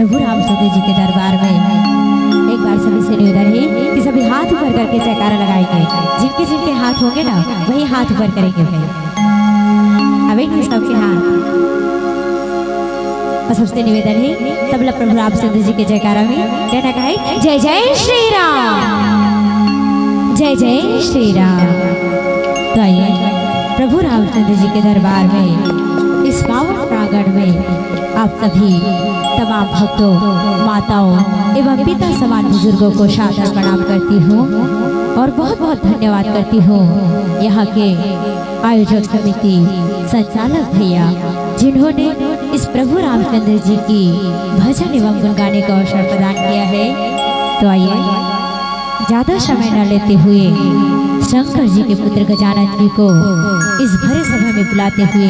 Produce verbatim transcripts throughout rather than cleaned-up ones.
प्रभु रामचंद्र जी के दरबार में एक बार सभी से निवेदन है कि सभी हाथ ऊपर करके जयकारा लगाएंगे। जिनके जिनके हाथ होंगे ना, वही हाथ ऊपर करेंगे भाई। अबे नहीं, सबके हाथ। और सबसे निवेदन है, सब लोग प्रभु रामचंद्र जी के जयकारा में कहना है, जय जय श्री राम, जय जय श्री राम। तो आइए, प्रभु रामचंद्र जी के दरबार में, इस पावन प्रांगण में आप सभी तमाम भक्तों, माताओं एवं पिता समान बुजुर्गों को सादर प्रणाम करती हूँ और बहुत बहुत धन्यवाद करती हूँ यहाँ के आयोजक समिति संचालक भैया, जिन्होंने इस प्रभु रामचंद्र जी की भजन एवं गुण गाने का अवसर प्रदान किया है। तो आइए, ज्यादा समय न लेते हुए शंकर जी के पुत्र गजानन जी को इस भरे सभा में बुलाते हुए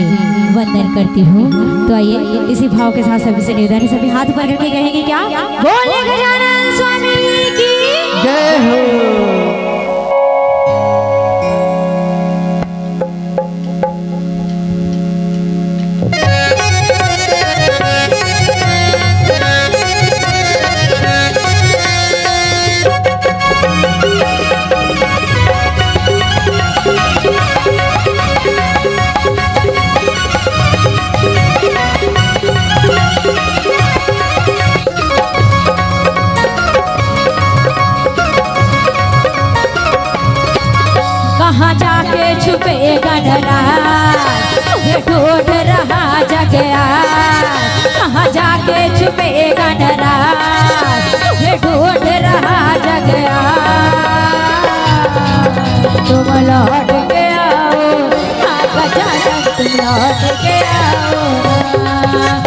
वंदन करती हूँ। तो आइए, इसी भाव के साथ सभी से निवेदन है, सभी हाथ ऊपर करके कहेंगे क्या? बोले गजानन स्वामी की। जय हो। कहाँ जाके छुपे गणराज, तुझे ढूंढ रहा जग आज। कहाँ जाके छुपे गणराज, तुझे ढूंढ रहा जग आज। तुम लौट के आओ, हाँ गजानन तुम लौट के आओ ना,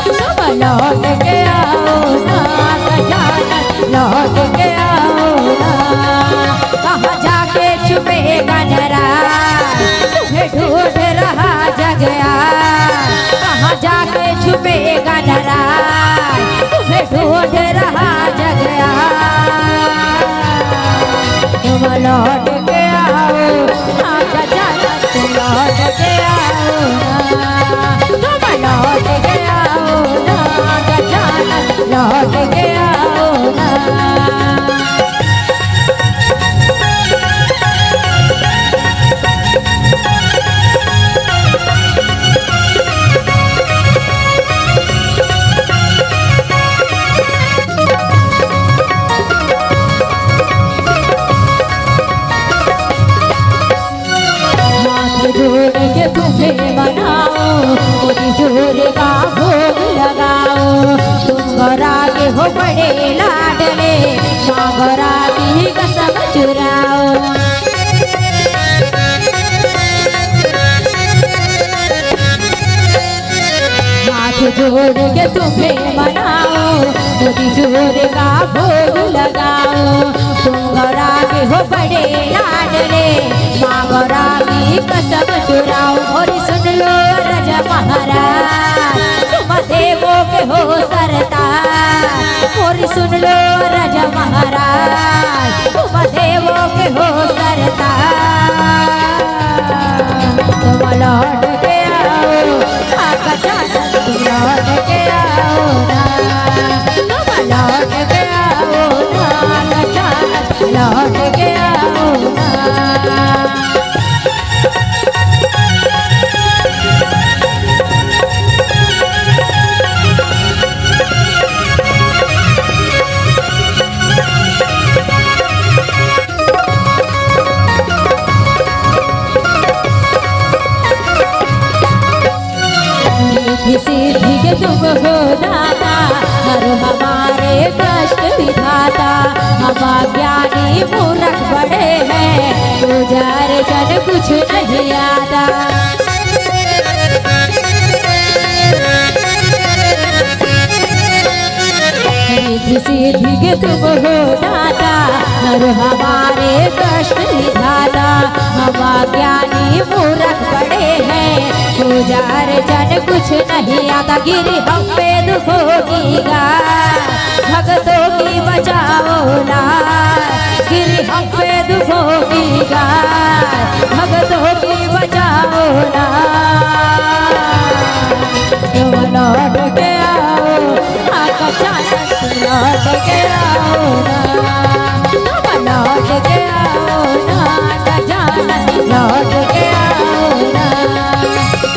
तुम लौट के आओ ना, गजानन लौट के आओ ना। कहाँ जाके छुपे गणराज, तुझे ढूंढ रहा जग आज। कहाँ जाके छुपे गणराज, तुझे ढूंढ रहा जग आज। तुम लौट के आओ, हाँ गजानन तुम लौट के आओ ना। तुम लौट के आओ ना, गजानन लौट के आओ ना। हाथ जोड़ के तुम्हें मनाओ, मोती चूर का भोग लगाओ। तुम गौरा के हो बड़े लाडले, माँ गौरा की कसम चुराओ। हाथ जोड़ के तुम्हें मनाओ, मोती चूर का भोग लगाओ। तुम गौरा के हो बड़े लाडले, माँ गौरा की कसम चुराओ। और सुन लो रज महाराज, तुम देवों के हो सरदार। और सुन लो रज महाराज, तुम देवों के हो सरदार। तुम लौट के आओ, हाँ गजानन तुम लौट के आओ ना। तुम लौट के आओ ना, गजानन लौट के आओ ना। रिद्धि सिद्धि के तुम हो दाता, हरो हमारे कष्ट विधाता। हम अज्ञानी मूरख बड़े हैं, पूजा अर्चन कुछ नहीं आता। रिद्धि सिद्धि के तुम हो दाता, हरो हमारे कष्ट विधाता। हम अज्ञानी मूरख बड़े हैं, पूजा अर्चन कुछ नहीं आता। गिरी हम पे दुखों की गाय, भक्तों की बचाओ लाज। गिरी हम पे दुखों की गाय, भक्तों की बचाओ लाज। तुम लौट के आओ, हाँ गजानन लौट के आओ ना, तुम लौट के आओ ना, गजानन लौट के आओ ना।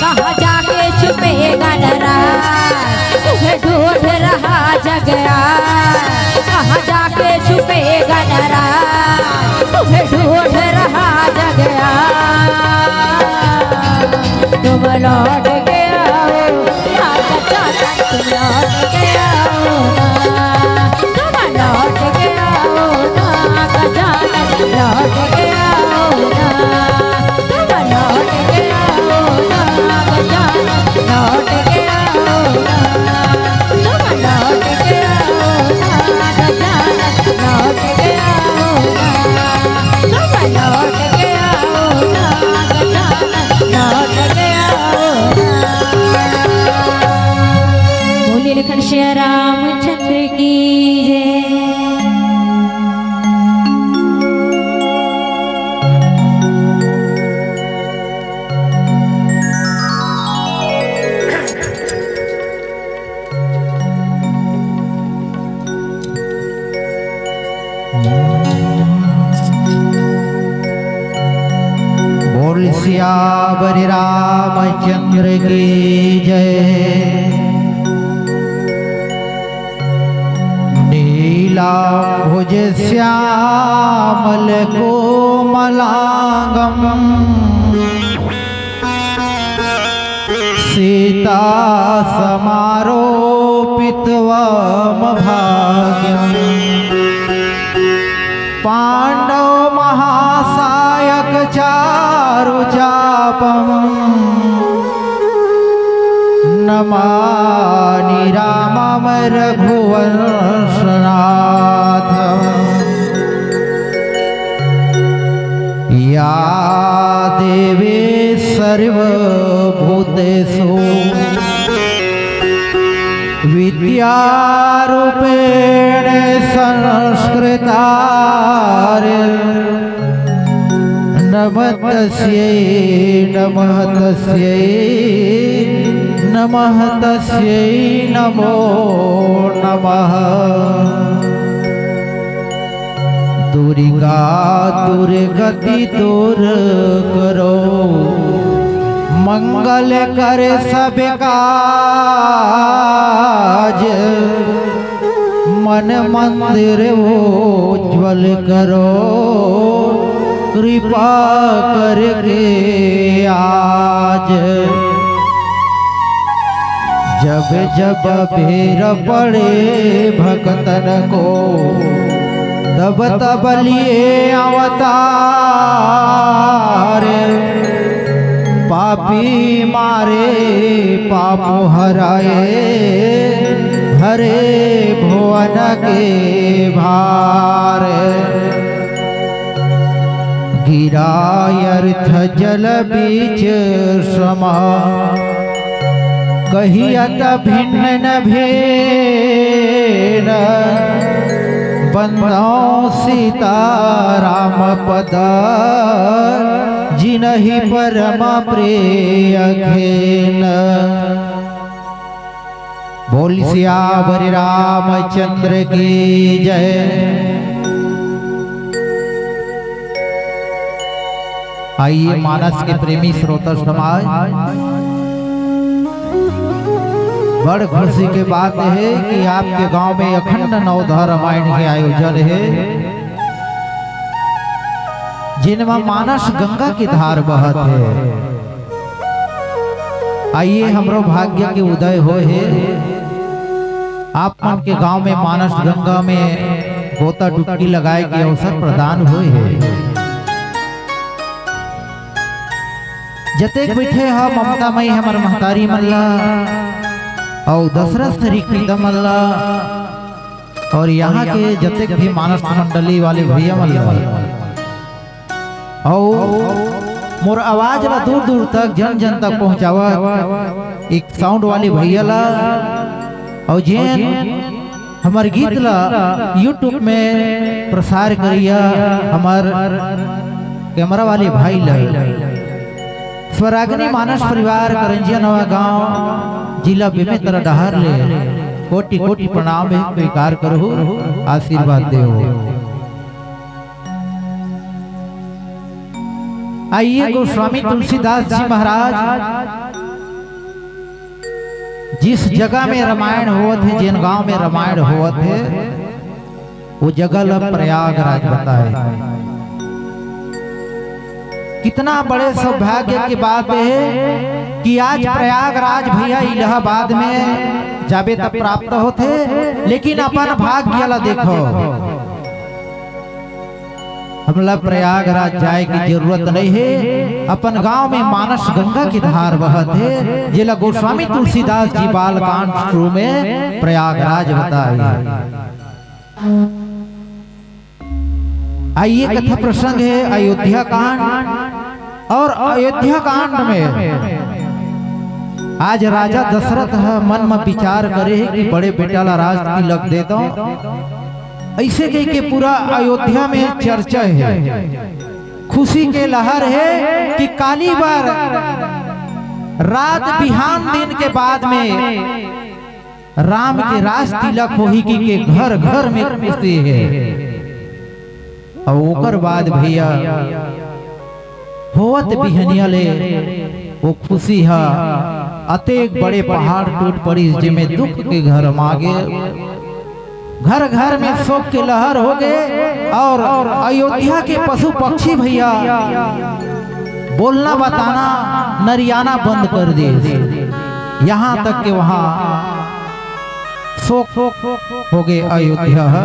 कहाँ जाके छुपे गनराज, तुझे ढूंढ रहा जग आज। कहाँ जाके छुपे गनराज, तुझे ढूंढ रहा जग आज। तुम लौट के आओ, राजा जाना, तुम लौट के आओ ना। तुम लौट के आओ ना, राजा जाना, तुम लौट के आओ ना। तुम लौट के आओ ना, राजा जाना, लौट के आओ ना। तुम लौट के आओ ना, राजा जाना, लौट के आओ ना। तुम लौट के आओ ना, गजानन लौट के आओ ना। बोलिए लखन सिया रामचंद्र की जय। बोल सियावर रामचंद्र की जय। नीलांबुज श्यामल कोमलांगम सीता समारोपितवम भाग्यम। पांडव महासायक चारु चापम। नमानि रामम रघुवंशनाथ। या देवी सर्वभूतेषु विद्यारूपेण संस्कृतार। नमः तस्यै, नमः तस्यै, नमः तस्यै नमो नमः। दुर्गा दुर्गति दूर करो, मंगल कर सब काज। मन मंदिर उज्जवल करो, कृपा करके आज। जब जब बेर पड़े भक्तन को, तब तब लिए अवतार। पापी मारे पाप हराए, हरे भुवन के भार। गिरा अर्थ जल बीच समा, कहियत भिन्न न भेद। बंदौ सीता राम पद, जिनहि परम प्रिय खेन। बोल सियावर रामचंद्र की जय। आइए मानस के प्रेमी श्रोता समाज, बड़ खुशी के बात है कि आपके गांव में अखंड नवधा रामायण के आयोजन है, जिनमें मानस गंगा की धार बहत है। आइए, हमरो भाग्य के उदय होय हे। आप मन के गांव में मानस गंगा में गोता डुबकी लगाए के अवसर प्रदान होय हे। जतेक बइठे ह ममता मई हमर महतारी मन ला, अउ दशरथ श्री प्रीतम मन ला, और यहाँ के जतेक भी मानस मंडली वाले भैया मन ला, अउ मोर आवाज ला दूर दूर तक, जन जन तक पहुँचावत एक साउंड वाले भैया ला, अउ जेन हमर गीत ला YouTube में प्रसार करिया हमर कैमरा वाले भाई ला, स्वरागिनी मानस परिवार, करंजिया नवा गांव, जिला बेमेतरा डहार ले कोटि कोटि प्रणाम हे, स्वीकार करहु, आशीर्वाद देहु। आइए, गोस्वामी तुलसीदास जी महाराज जिस जगह में रामायण होवत हे, जेन गांव में रामायण होवत हे, वो जगह ला प्रयागराज बताए। कितना बड़े सौभाग्य के बात हे कि आज प्रयागराज, भैया, इलाहाबाद में जाबे तब प्राप्त होथे, लेकिन अपन भाग्य ला देखो, हमला प्रयागराज जाए के जरूरत नहीं हे। अपन गांव में मानस गंगा के धार बहत हे, जेला गोस्वामी तुलसीदास जी बालकांड शुरू में प्रयागराज बताए। आइए, कथा प्रसंग हे अयोध्या कांड। और अयोध्या कांड में आज राजा दशरथ ह मन म विचार करे हे कि बड़े बेटा ला राज तिलक देतंव। अइसे कहिके पूरा अयोध्या में चर्चा हे, खुशी के लहर हे कि काली बर रात बिहान दिन के बाद में राम के राज तिलक होही कहिके घर घर में खुशी हे। अउ ओकर बाद भैया होवत बिहनिया ले वो खुशी ह अतेक बड़े पहाड़ टूट पड़िस, जेमे दुख के घर मागे, घर घर में शोक के लहर हो गए। और अयोध्या के पशु पक्षी भैया बोलना बताना नरियाना बंद कर दिस, यहाँ तक के वहाँ शोक हो गए अयोध्या ह।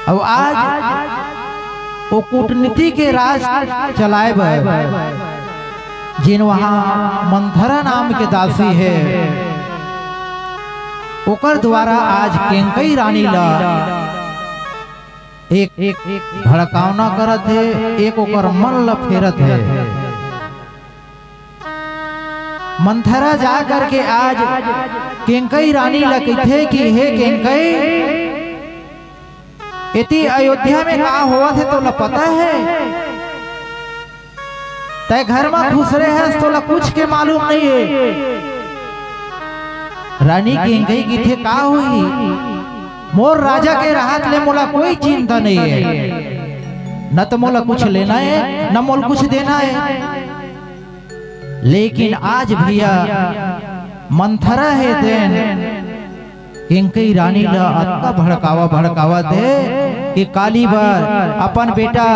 अब आज वो कूटनीति के राज चलाए बर जेन वहाँ मंथरा नाम के दासी हे, ओकर द्वारा आज केंकई रानी ला एक भड़कावना करत हे, एक ओकर मन ला फेरत हे। मंथरा जा करके आज केंकई रानी ला कहिथे कि हे केंकई, एती अयोध्या में का होवत हे तोला पता हे? तैं घर म खुसरे हस, तोला कुछ के मालूम नहीं हे। रानी केंकई कहिथे का होही, मोर राजा के रहत ले मोला कोई चिंता नहीं हे, न त मोला कुछ लेना हे न मोला कुछ देना हे। लेकिन आज भैया मंथरा हे तेन केंकई रानी ला अतका भड़कावा भड़कावत हे कि काली बर अपन बेटा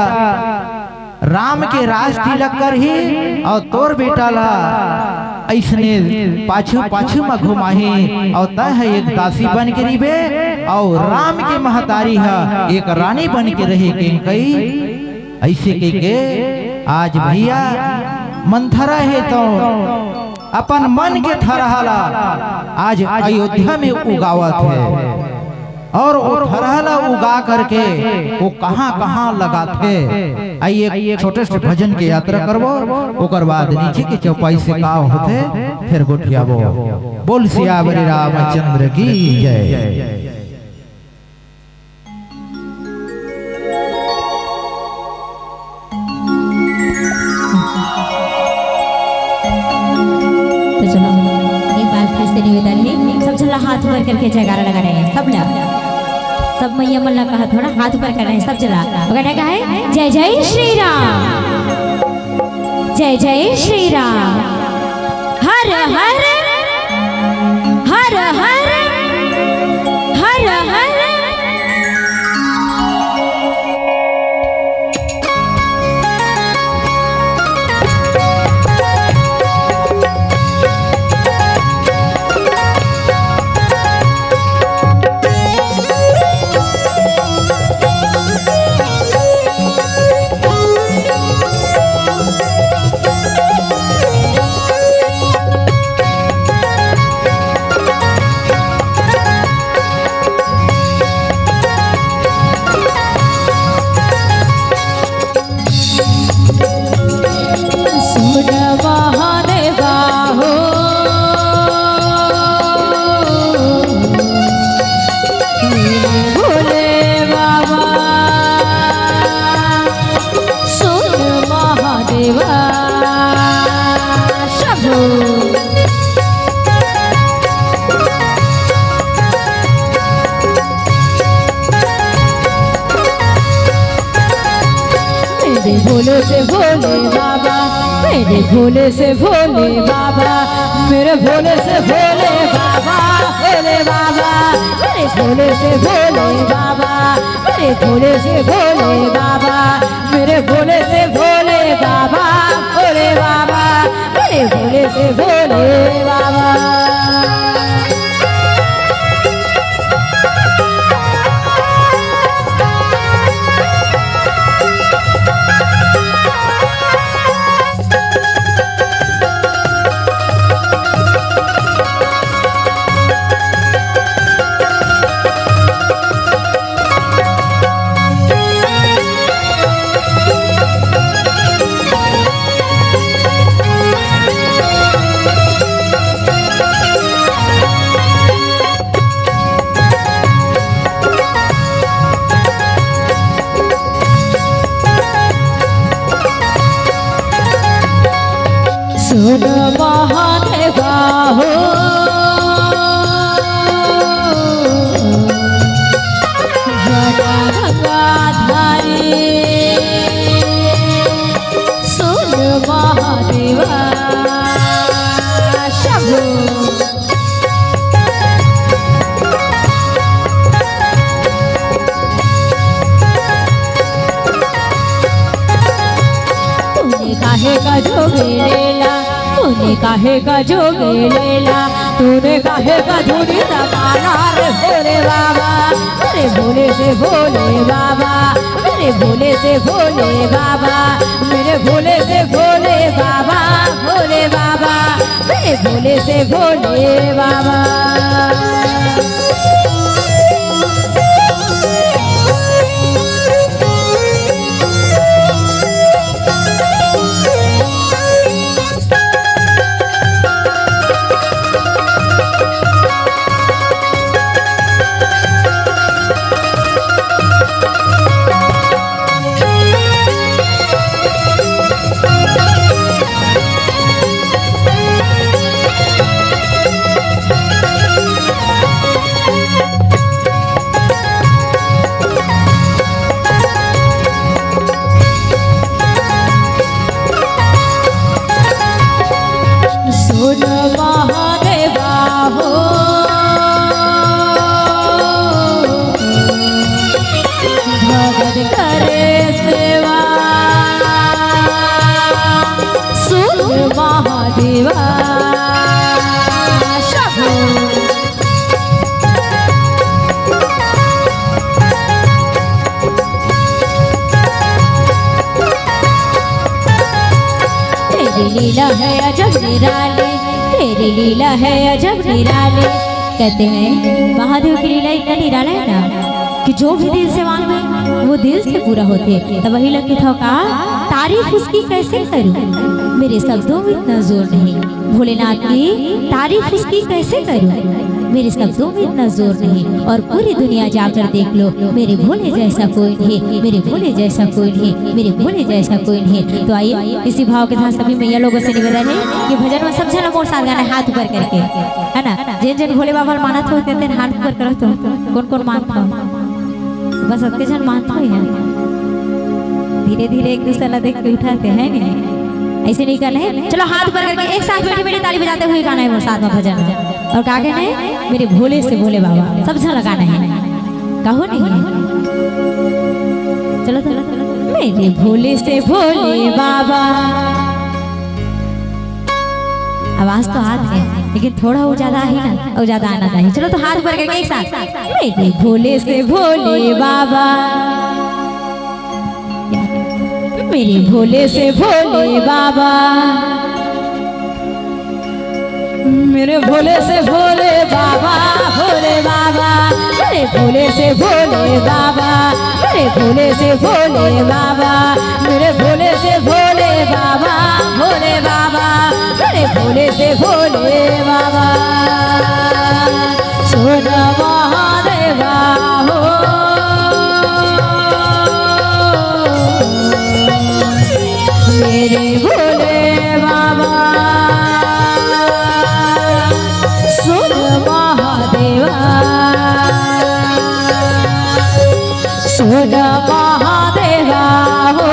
राम के राज तिलक करही अउ तोर बेटा ला अइसने पाछू पाछू म घुमाही अउ तैं ह एक दासी बन के रहिबे अउ राम के महतारी ह एक रानी बन के रही केंकई। अइसे कहिके आज भैया मंथरा हे तो अपन मन के थरहा ला आज अयोध्या में उगावत हे अउ वो थरहा ला उगा करके वो कहाँ-कहाँ लगाथे। आइए, एक छोटे से भजन के यात्रा करबो, ओकर बाद नीचे के चौपाई से का होथे, फिर गोठियाबो। बोल सियावर रामचंद्र की जय। तो चलो, एक बार फिर से निवेदन हे, सब झन ला हाथ ऊपर करके जयकारा लगा रहे हैं, सब ला, सब मैया मन ला कहा थोड़ा हाथ ऊपर कर रहे हैं, सब झन ला। अगर लगा है, जय जय श्री राम, जय जय श्री राम, हर हर, हर हर, हर हर। भोले से भोले बाबा, मेरे भोले से भोले बाबा, मेरे भोले से भोले बाबा, भोले बाबा, मेरे भोले से भोले बाबा, मेरे भोले से भोले बाबा, मेरे भोले से भोले बाबा, भोले बाबा, मेरे भोले से भोले बाबा। सुन महादेवा हो, जटा गंगाधारी, सुन महादेवा। शंभो। तूने काहे का जोगे लेला, तूने काहे का जोगे लेला, तूने काहे का धुनी दबाना रे भोले बाबा, मेरे भोले से भोले बाबा, मेरे भोले से भोले बाबा, मेरे भोले से भोले बाबा, भोले बाबा, मेरे भोले से भोले बाबा। सुन महादेवा हो, भगत करे सेवा। सुन महादेवा। शंभो। तेरी लीला है अजब निराली, तेरी लीला है अजब निराली। कहते हैं महादेव की लीला इतना निराला है ना कि जो भी दिल से मांगे वो दिल से पूरा होथे। त वही लगे थव का, तारीफ उसकी कैसे करूं, मेरे शब्दों में इतना जोर नहीं। भोलेनाथ की तारीफ उसकी कैसे करूं, मेरे शब्दों में इतना जोर नहीं। और पूरी दुनिया जाकर देख लो, मेरे भोले जैसा कोई नहीं, मेरे भोले जैसा कोई नहीं, मेरे भोले जैसा कोई नहीं। तो आइए, इसी भाव के साथ सभी मैया लोगों से निवेदन है कि भजन में सब झन मोर साथ गाना, हाथ ऊपर करके, है ना? जिन जिन भोले बाबा ल मानत हो, तेन तेन हाथ ऊपर करो। तो कौन कौन मानत हो? बस अतके झन मानत हो यार। धीरे धीरे एक दूसरे ला देख के उठाते हैं, नहीं? ऐसे नहीं करना है। चलो, हाथ ऊपर करके एक साथ मीठी मीठी ताली बजाते हुए गाना है वो साथ में भजन में। और का कहना है? मेरे भोले से भोले बाबा, सब झन ला गाना है। कहो नहीं है? चलो, चलो, चलो। मेरे भोले से भोले बाबा। आवाज तो आत हे, लेकिन थोड़ा अउ ज्यादा आही ना, अउ ज्यादा आनंद आही। चलो, तो हाथ ऊपर करके एक साथ, मेरे भोले से भोले बाबा, मेरे भोले से भोले बाबा, मेरे भोले से भोले बाबा, भोले बाबा, मेरे भोले से भोले बाबा, मेरे भोले से भोले बाबा, मेरे भोले से भोले बाबा, भोले बाबा, मेरे भोले से भोले बाबा। सुन महादेवा हो, मेरे भोले बाबा। सुन महादेवा, सुन महादेवा हो।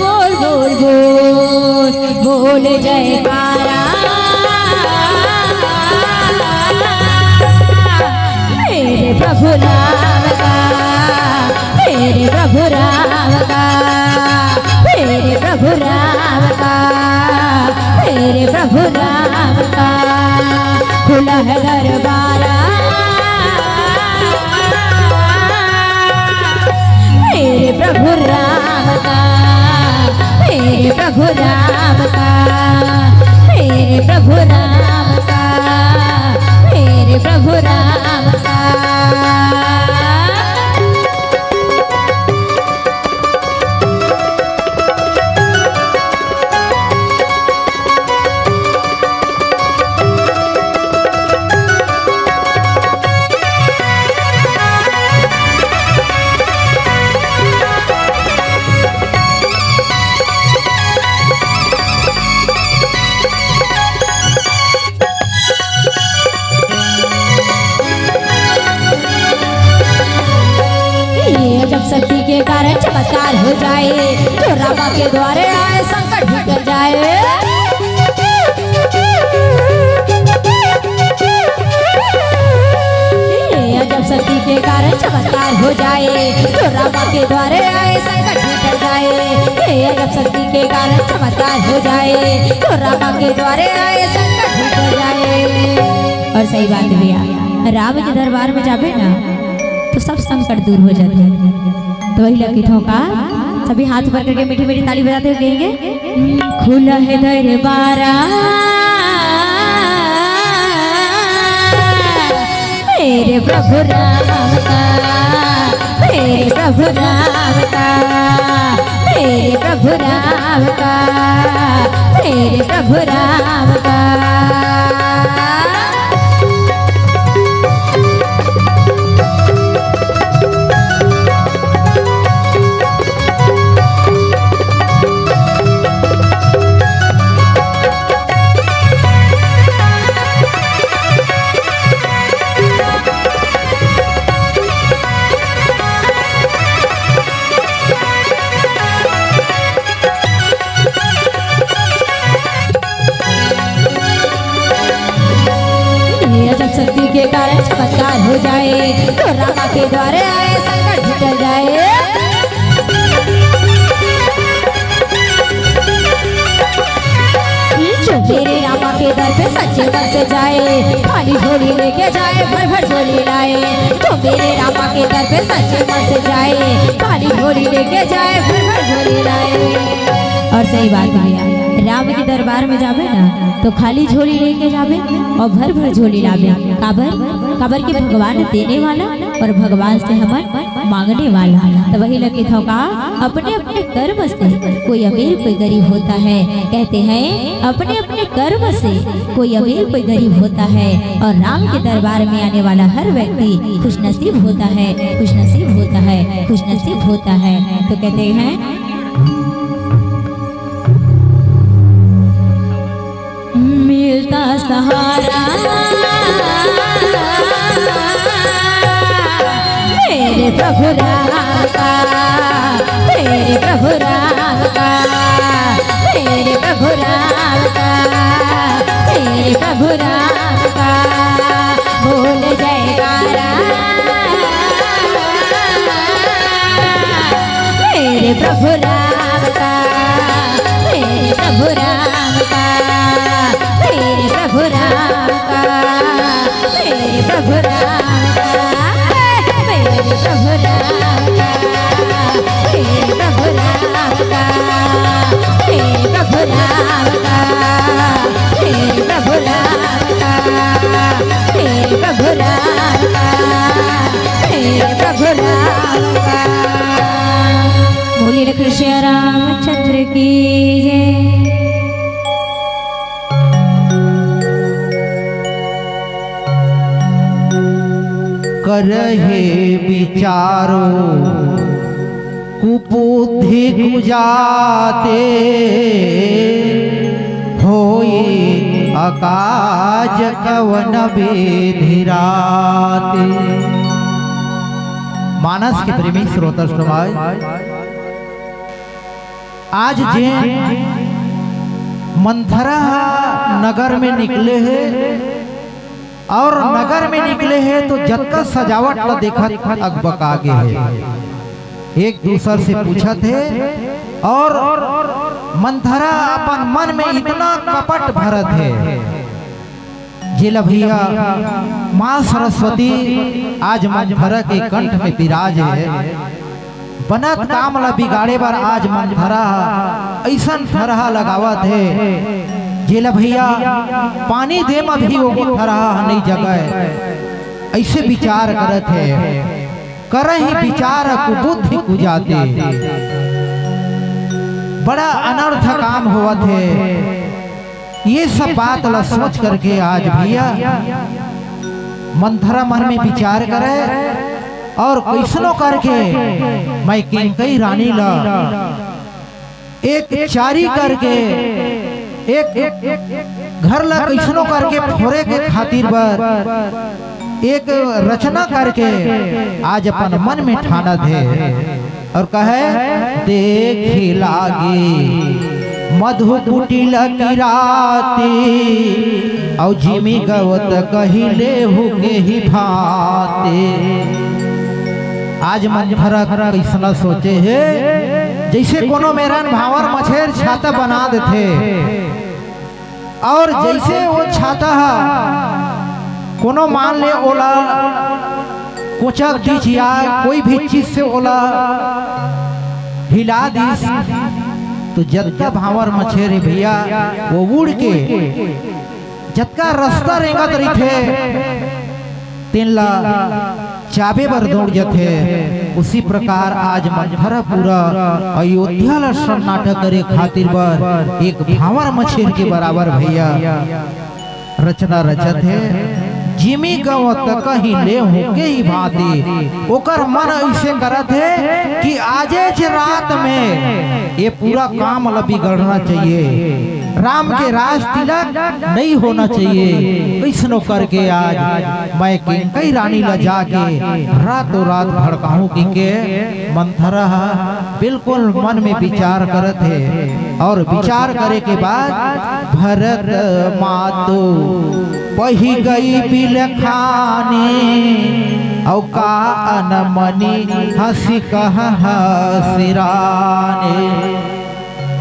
बोल बोल बोल बोल जयकारा। मेरे प्रभु प्रभु राम का, मेरे प्रभु राम का, मेरे प्रभु राम का, मेरे प्रभु राम का खुला है दरबारा। मेरे प्रभु राम का, मेरे प्रभु राम का, मेरे प्रभु राम का, मेरे प्रभु राम का। ये जब शक्ति के कारण चमत्कार हो जाए, जो रामा के द्वारे आए संकट भी टल जाए। ये जब शक्ति के कारण चमत्कार हो जाए, जो रामा के द्वारे आए संकट भी टल जाए। ये जब शक्ति के कारण चमत्कार हो जाए, जो रामा के द्वारे आए संकट भी टल जाए। और सही बात है भैया, राम के दरबार में जाबे ना तो सब संकट दूर हो जाथे। तो वही लकी ठोका, सभी हाथ ऊपर करके मीठी मीठी ताली बजाते हुए कहेंगे, खुला है दरबारा मेरे प्रभु राम का, मेरे प्रभु राम का, मेरे प्रभु राम का, मेरे प्रभु राम का। ये जब शक्ति के कारण चमत्कार हो जाए, तो रामा के द्वारे आए संकट भी टल जाए। जो मेरे रामा के दर पे सच्चे मन से जाए, खाली झोली लेके जाए, भर भर झोली लाए। जो मेरे रामा के दर पे सच्चे मन से जाए, खाली झोली लेके जाए, भर भर झोली लाए। और सही बात है भैया, राम के दरबार में जाबे ना तो खाली झोली लेके जाबे और भर भर झोली लाबे। काबर? काबर के भगवान देने वाला और भगवान से हमन मांगने वाला। तो वही लगे थोका, अपने अपने कर्म से कोई अमीर कोई गरीब होता है। कहते हैं अपने अपने कर्म से कोई अमीर कोई गरीब होता है और राम के दरबार में आने वाला हर व्यक्ति खुशनसीब होता है, खुशनसीब होता है, खुशनसीब होता है। तो कहते हैं मिलता सहारा मेरे प्रभु राम का, मेरे प्रभु राम का, मेरे प्रभु राम का, मेरे प्रभु राम का। बोल जयकारा मेरे प्रभु राम का, मेरे प्रभु राम का, मेरे प्रभु राम का, मेरे प्रभु राम का, मेरे प्रभु राम का, मेरे प्रभु राम का, मेरे प्रभु राम का, मेरे प्रभु राम का, मेरे प्रभु राम का, मेरे प्रभु राम का। बोलिए लखन सिया रामचंद्र की जय। करहे विचारो कुबुद्धि कुजाते, होई अकाज कवन विधि राते। मानस के प्रेमी श्रोता समाज, आज जे मंथरा नगर में निकले हे, और नगर में निकले हे तो जतका सजावट ल देखत अकबका गे हे, एक दूसर से पूछत हे। और मंथरा अपन मन में इतना कपट भरत हे, जेला भैया माँ सरस्वती आज मंथरा के कंठ में विराज हे। बनत काम ला बिगाड़े बर आज मंथरा ह अइसन थरहा लगावत हे, जेला भैया पानी दे म भी वो थरहा ह नइ जगय। अइसे विचार करत हे, करही विचार कुबुद्धि कुजाते। बड़ा अनर्थ काम होवत हे। ये सब बात ला सोच करके आज भैया मंथरा मन में विचार करे और कइसनो करके मैं केंकई रानी ला एक चारी करके, एक घर ला कइसनो करके फोरे के खातिर बर एक रचना करके आज अपन मन में ठानत हे। और कहे, देख लागे मधु कुटिल की राती, और जिमी गवत कहिले हुके ही भाते। आज मंथरा कइसना सोचे हे, जइसे कोनो मेरन भांवर मछेर छाता बना देथे, और जइसे वो छाता ह कोनो मान ले ओला कोचक दिस या कोई भी चीज से ओला हिला दिस, तो जतका भांवर मछेर हे भैया, वो उड़ के जतका रस्ता रेंगत रहिथे, तेन ला चाबे बर दौड़ जथे। उसी प्रकार आज मंथरा पूरा अयोध्या ला सन्नाटा करे खातिर बर एक भांवर मछेर के बराबर भैया रचना रचत हे। जिमी गंव त कहीं ले होके ही भांति, ओकर मन अइसे करत हे कि आजेच रात में ये पूरा काम ला बिगड़ना चाहिए, राम के राज तिलक नहीं होना चाहिए। कइसनो करके आज मैं केंकई रानी ला जाके रातों रात भड़काहूं कहिके मंथरा ह बिल्कुल मन में विचार करत हे। और विचार करे के बाद भरत मातु पही गई बिलखानी, अउ का अनमनी हंसी कह हंसी रानी।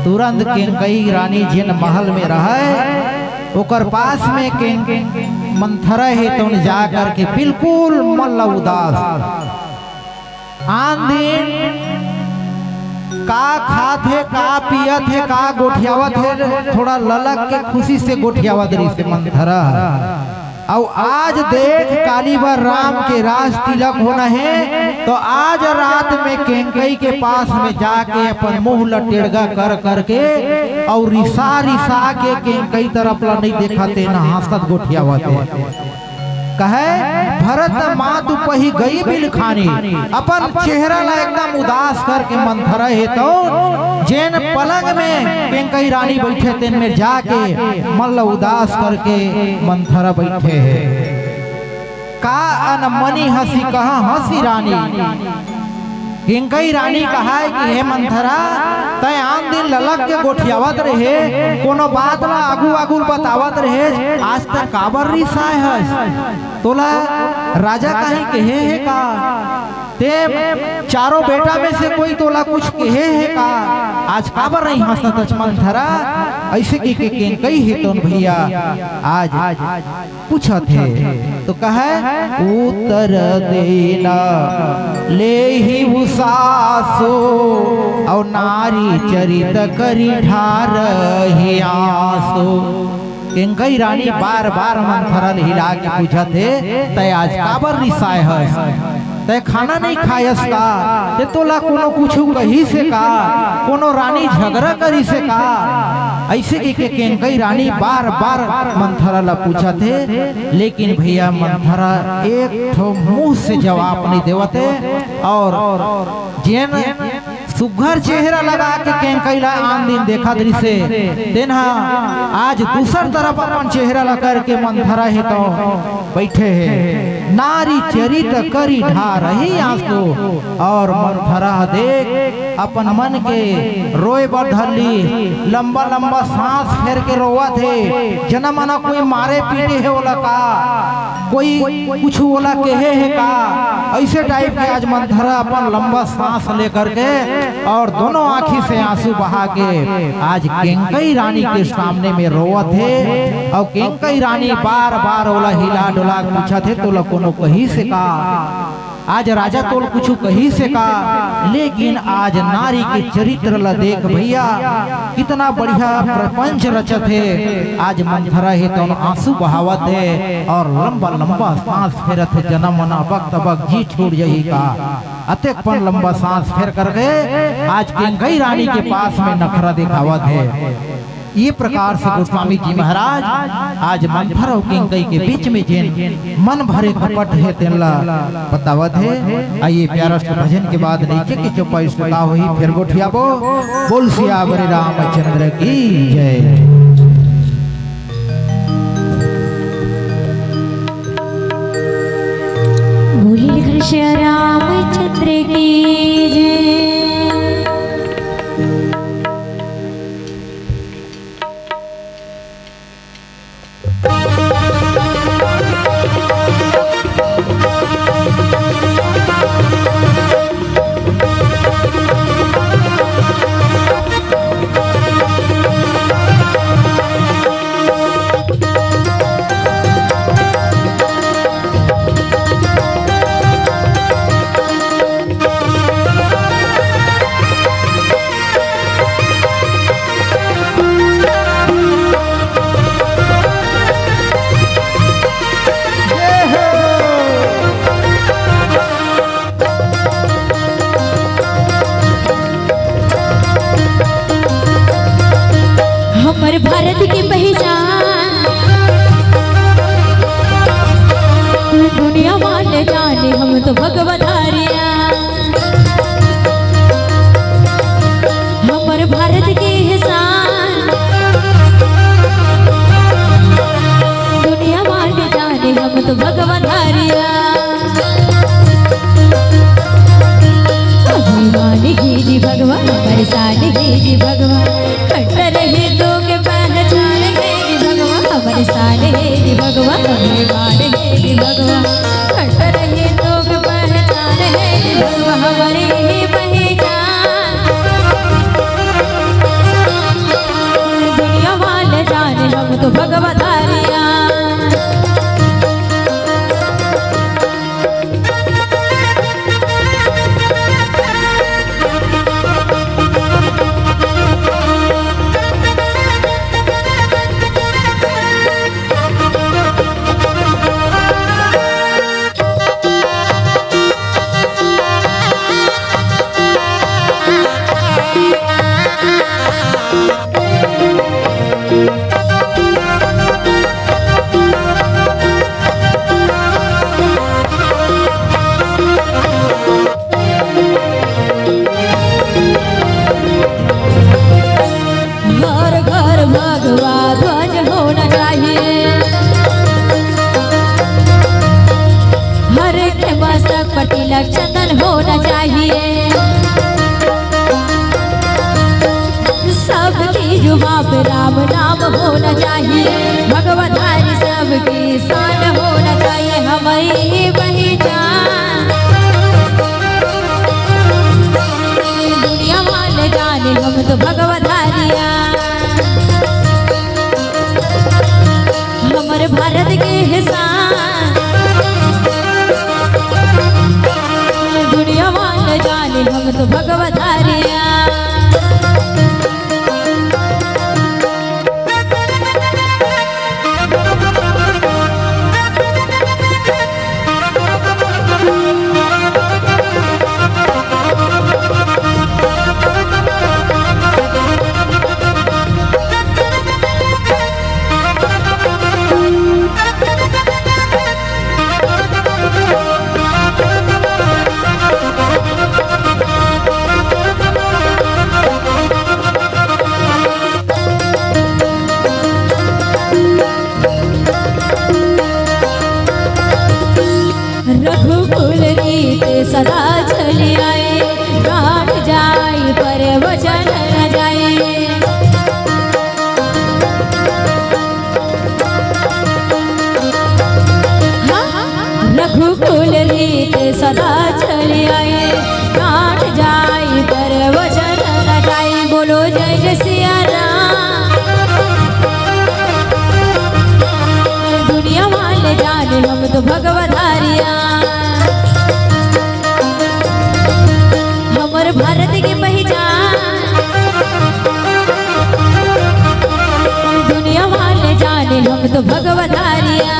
तुरंत केंकई रानी जेन महल में रहय, ओकर पास में कें-, मंथरा हे, तउन जा करके बिल्कुल मन ला उदास। आन दिन का खात हे, का पियत हे, का गोठियावत हे, थोड़ा ललक के खुशी से गोठियावत रहिस हे मंथरा। अउ आज देख, काली बर राम के राज तिलक होना हे, तो आज रात में केंकई के पास में जाके अपन मुंह ल टेड़गा कर करके अउ रिसा रिसा के केंकई तरफ ल नइ देखत हे, न हांसत गोठियावत हे। कहे, भरत मातु पही गई बिलखानी, अपन चेहरा ला एकदम उदास करके मंथरा हे, तो जेन पलंग में केंकई रानी बइठे तेन में जाके मन ला उदास करके मंथरा बइठे हे। का अनमनी हंसी कहा हंसी रानी। केंकई रानी कहाय कि हे मंथरा, तैं आन दिन ललक के गोठियावत रहे, कोनो बात ला आगू आगू बतावत रहे, आज तक काबर रिसाय हस? तोला राजा काहीं कहे हे का? तें चारों बेटा में से कोई तोला कुछ कहे हे का? आज काबर नहीं हंसत हस मंथरा? अइसे कहिके केंकई हे तउन भैया आज पूछत हे, तो कहे, उत्तर देना लेहि उ सासु, अउ नारी चरित करि ढारहि आंसू। केंकई रानी बार बार मंथरा ल हिला के पूछत हे, तैं आज काबर रिसाय हस? तैं खाना नइ खायस का? तैं तोला कोनो कुछु कहिस हे का? कोनो रानी झगरा करिस हे का? अइसे कहिके केंकई रानी बार बार मंथरा ला पूछत हे, लेकिन भैया मंथरा एक ठो मुंह से जवाब नइ देवत हे। अउ जेन सुघर चेहरा लगा के केंकई ला आन दिन देखत रिसे, तेन ह आज दूसर तरफ अपन चेहरा ला करके मंथरा हे तो बइठे हे। नारी चरित करि ढारही आँसू, अउ मंथरा ह देख अपन मन के रोए बर धर ली, लंबा लंबा सांस फेर के रोवत हे। जना मना कोई मारे पीटे हे ओला का, कोई कुछ ओला कहे हे का, अइसे टाइप के आज मंथरा अपन लंबा सांस लेकर के अउ दोनों आँखी से आँसू बहा के आज केंकई रानी के सामने में रोवत हे। अउ केंकई रानी बार बार ओला हिला डुला के पूछत हे, तोला कोनो कहिस हे का? आज राजा तोल कुछु कहिस हे का? लेकिन आज नारी के चरित्र ला देख भइया, कितना बढ़िया प्रपंच रचत हे। आज मंथरा हे तउन आँसू बहावत हे अउ लंबा लंबा सांस फेरत हे, जनम मना बक तबक जी छूट जही का। अतेक पन लंबा सांस फेर करके आज केंकई रानी के पास में नखरा देखावत हे। ये प्रकार से गोस्वामी जी महाराज आज मंथरा अउ केंकई के बीच में जेन मन भरे कपट हे तेन ला बतावत हे। आइए प्यारा से भजन के बाद नीचे की चौपाई से का होही, फेर गोठियाबो। बोल सियावर रामचंद्र की जय। बोलिए कृष्ण रामचंद्र की जय। हमर भारत के पहचान दुनिया वाले जाने, हम तो भगवधारिया। हमर भारत के एहसान दुनिया वाले जाने, हम तो भगवधारिया। अभिमान हे जी भगवा, हमर शान हे जी भगवा, खट्टर हे तो के पहचान हे जी भगवा, हमर शान हे जी भगवा, अभिमान हे जी भगवा, खट्टर हे तो के पहचान हे जी भगवा, हमरे हे पहचान। दुनिया वाले जाने हम तो भगवधारिया। घर घर भगवा ध्वज होना चाहिए, हर के मस्तक पर तिलक चंदन होना चाहिए। सबकी जुबां पे राम नाम होना चाहिए, भगवधारी सबकी शान होना चाहिए। हमारी पहचान दुनिया वाले जाने, हम तो भगवधारिया। हमर भारत के एहसान दुनिया वाले जाने, हम तो भगवधारिया। रघुकुल रीत सदा चली आई, प्राण जाई पर वचन न जाई। हाँ, रघुकुल रीत सदा चली आई, प्राण जाई पर वचन न जाई। बोलो जय जय सिया राम। दुनिया वाले जाने हम तो भगवा धारिया, हमर भारत के पहचान। दुनिया वाले जाने हम तो भगवा धारिया।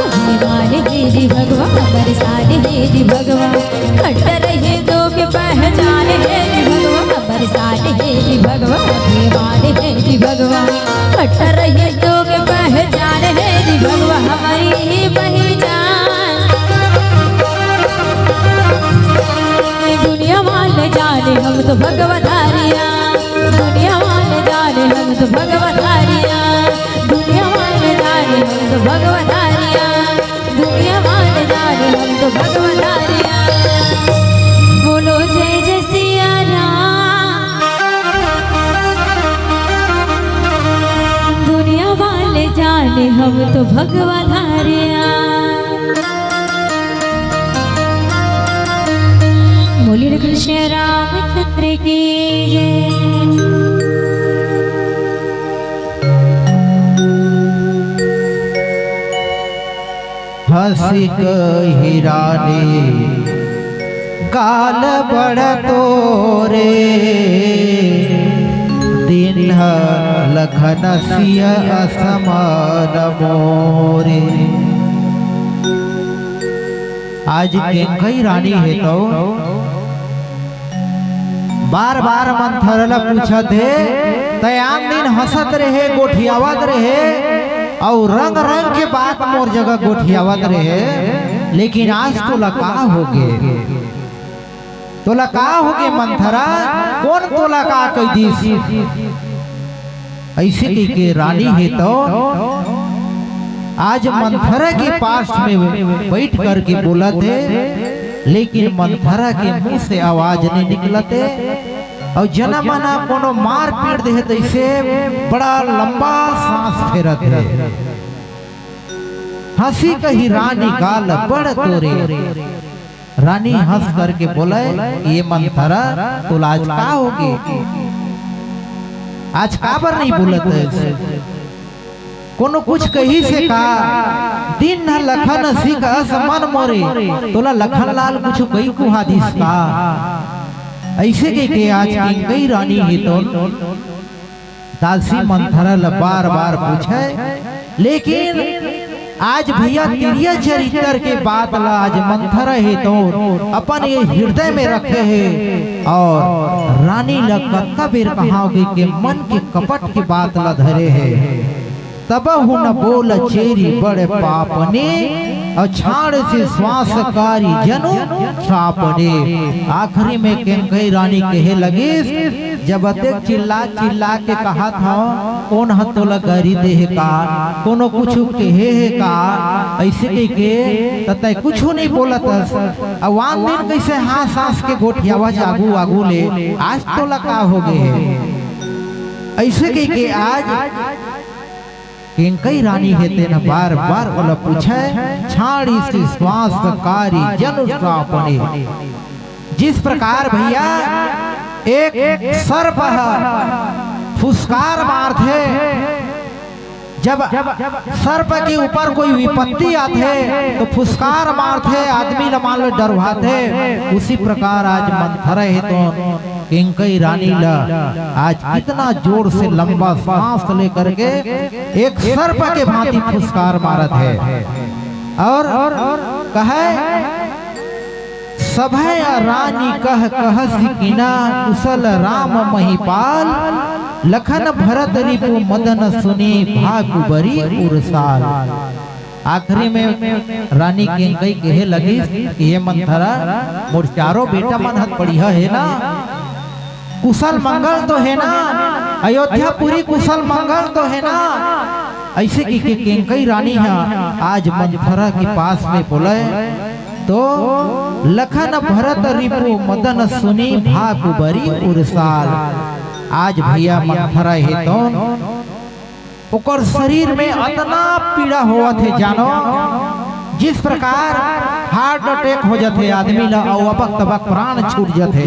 अभिमान हे जी भगवा, हमर शान हे जी भगवा, कट्टर हिंदू के पहचान हे जी भगवा, हमर शान हे जी भगवा, अभिमान हे जी भगवा, कट्टर हिंदू के पहचान हे जी भगवा, हमारी ही पहचान। दुनिया वाले जाने हम तो भगवा धारिया, दुनिया वाले जाने हम तो भगवा धारिया, दुनिया वाले जाने हम तो भगवा धारिया, दुनिया वाले जाने हम तो भगवा धारिया। बोलो जय जय सिया राम। दुनिया वाले जाने हम तो भगवा धारिया। बोलिए कृष्ण रामचंद्र की जय। हंसी कही रानी गाल बड़ तोरे, दिन ह लखन सिया असमान मोरे। आज केंकई रानी हे तो बार बार मंथरा ला पूछत हे, तै आन दिन हंसत रहे, गोठियावत रहे, अउ रंग रंग के बात मोर जगह गोठियावत रहे, लेकिन आज तोला का होगे? तोला का होगे मंथरा? कोन तोला का कहि दिस? अइसे कहिके रानी हे तो आज मंथरा के पास में बइठ करके बोलत हे, लेकिन मंथरा के मुंह से आवाज नइ निकलत हे। अउ जना मन ह कोनो मार पीट देहे तइसे बड़ा लंबा सांस फेरत हे। हंसी कही रानी गाल बड़ तोरे। रानी हंस करके बोले, "ये मंथरा, तोला आज का होगे? आज काबर नइ बोलत हस? कोनो कुछ कहिस हे का? दिन ह लखन सिया अस मन मोरे, तोला लखन लाल कुछु कहि कुहा दिस का?" अइसे कहिके आज केंकई रानी हे तो दासी मंथरा ल बार बार पूछे, लेकिन आज भइया तिरिया चरित्र के बात ल आज मंथरा हे तो अपन ये हृदय में रखे हे अउ रानी ल कतका बेर कहांव कहिके मन के कपट के बात ल धरे हे। तबहु न बोल चेरी बड़ पाप ने, अउ छाड़ से श्वास कारी जनु श्राप ने। आखिरी में केंकई रानी कहे लगिस, जब अतेक चिल्ला चिल्ला के कहत हंव, कोन ह तोला गारी दे हे का, कोनो कुछु कहे हे का, अइसे कहिके त तैं कुछु नइ बोलत हस। अउ आन दिन कइसे हंस हंस के गोठियावस आगू आगू ले, आज तोला का होगे हे? अइसे कहिके आज केंकई रानी हे तेन बार बार ओला पूछे, छाड़ी से श्वास कारी जनु श्राप ने। जिस प्रकार भइया एक सर्प ह फुसकार मारथे, जब सर्प के ऊपर कोई विपत्ति आथे तो फुसकार मारथे, आदमी ल मान लो डरवाथे, उसी प्रकार आज मंथरा हे तो केंकई रानी ल आज कितना जोर से लंबा सांस लेकर के एक सर्प के भांति फुसकार मारत हे अउ कहे, सभय रानी कह कहसि किना, कुसल राम महिपाल, लखन भरत रिपु मदन सुनी, भागु बरी उरसाल। आखिरी में रानी केंकई कहे लगिस कि हे मंथरा, मोर चारों बेटा मन ह बढ़िया हे ना, कुशल मंगल तो हे ना, अयोध्यापुरी कुशल मंगल तो हे ना, अइसे कहिके केंकई रानी ह आज मंथरा के पास में बोले तो लखन भरत रिपु मदन सुनी भागु बरी उरसाल। आज भैया मंथरा हे तौन ओकर शरीर में अतना पीड़ा होवत हे जानो, जिस प्रकार heart attack हो जाथे आदमी ला अउ अबक तबक प्राण छूट जाथे।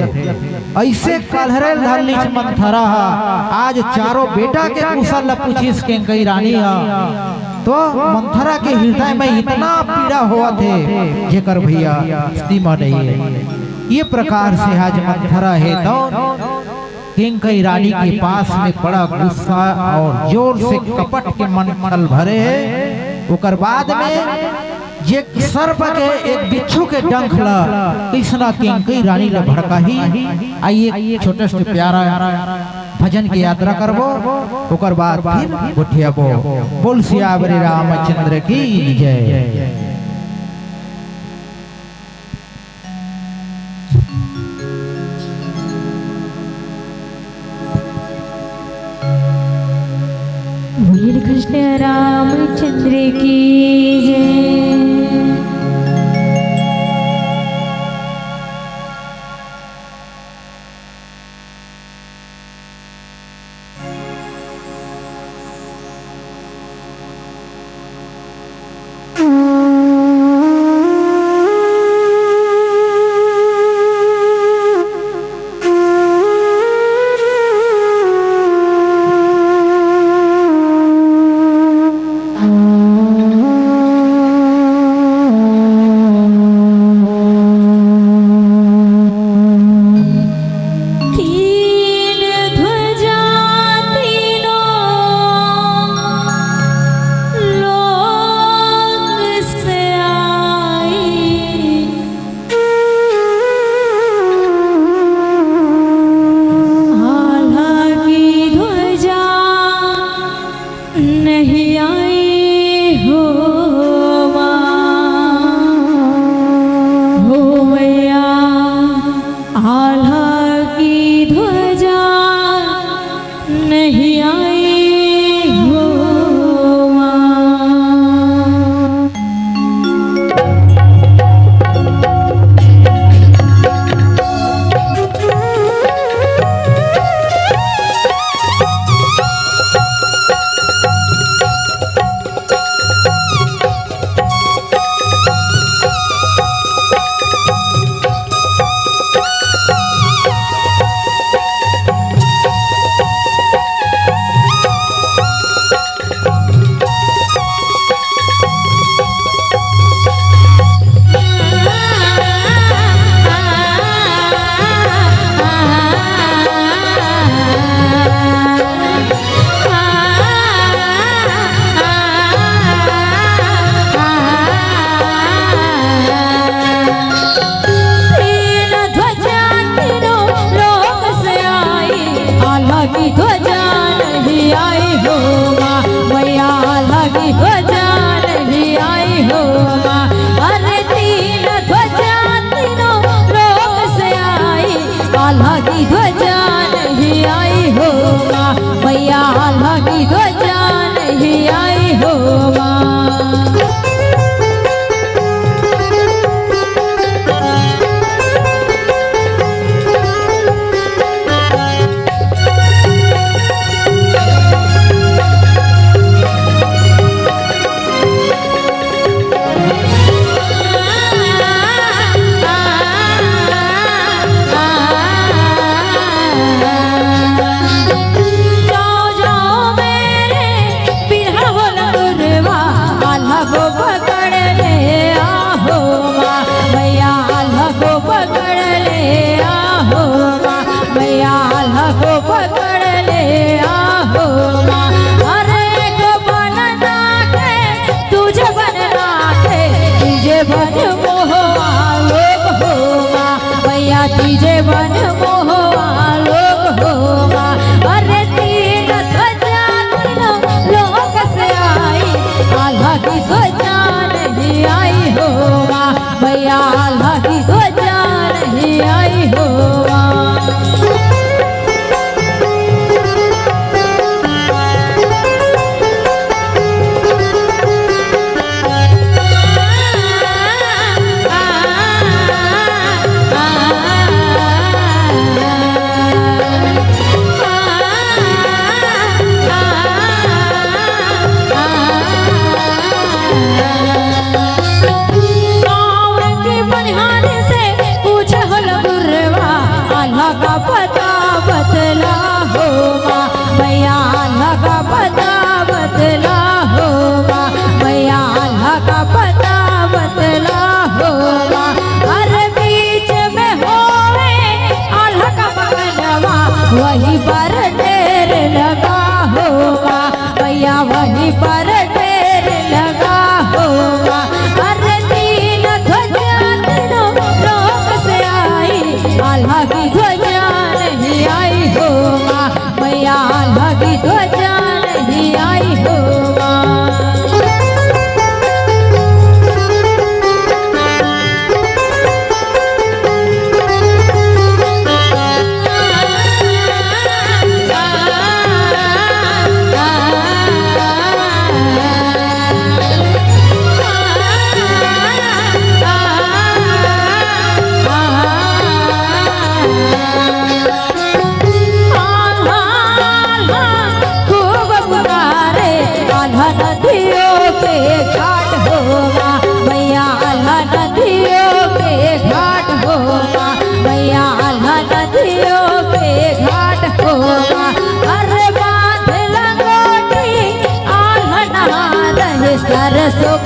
अइसे कलहरे धरलीच मंथरा ह आज चारों बेटा के कुशल ल पूछिस केंकई रानी ह, तो मंथरा के हृदय में इतना पीड़ा होवत हे जेकर भैया सीमा नहीं है। ये प्रकार से आज मंथरा हे तो केंकई रानी के पास में बड़ा गुस्सा और जोर से कपट के मन छल भरे हे। ओकर बाद में जे सर्प के एक बिच्छू के डंख ला कइसना केंकई रानी ला भड़काही। आइए छोटे से प्यारा भजन के यात्रा करबो, ओकर बाद फिर गोठियाबो। बोल सियावर रामचंद्र की जय। बोलिए कृष्ण रामचंद्र की जय। तीन ध्वजा तीनों लोक से आई, आल्हा की ध्वजा नहीं आई हो माँ, हो मैया, आल्हा की ध्वजा नहीं आई हो माँ। तीन ध्वजा तीनों लोक से आई, आल्हा की ध्वजा नहीं आई हो माँ, मैया आल्हा की ध्वजा नहीं आई हो माँ। अरे तीन ध्वजा तीनों लोक से आई, आल्हा की ध्वजा नहीं आई हो माँ, मैया आल्हा की ध्वजा नहीं आई हो माँ।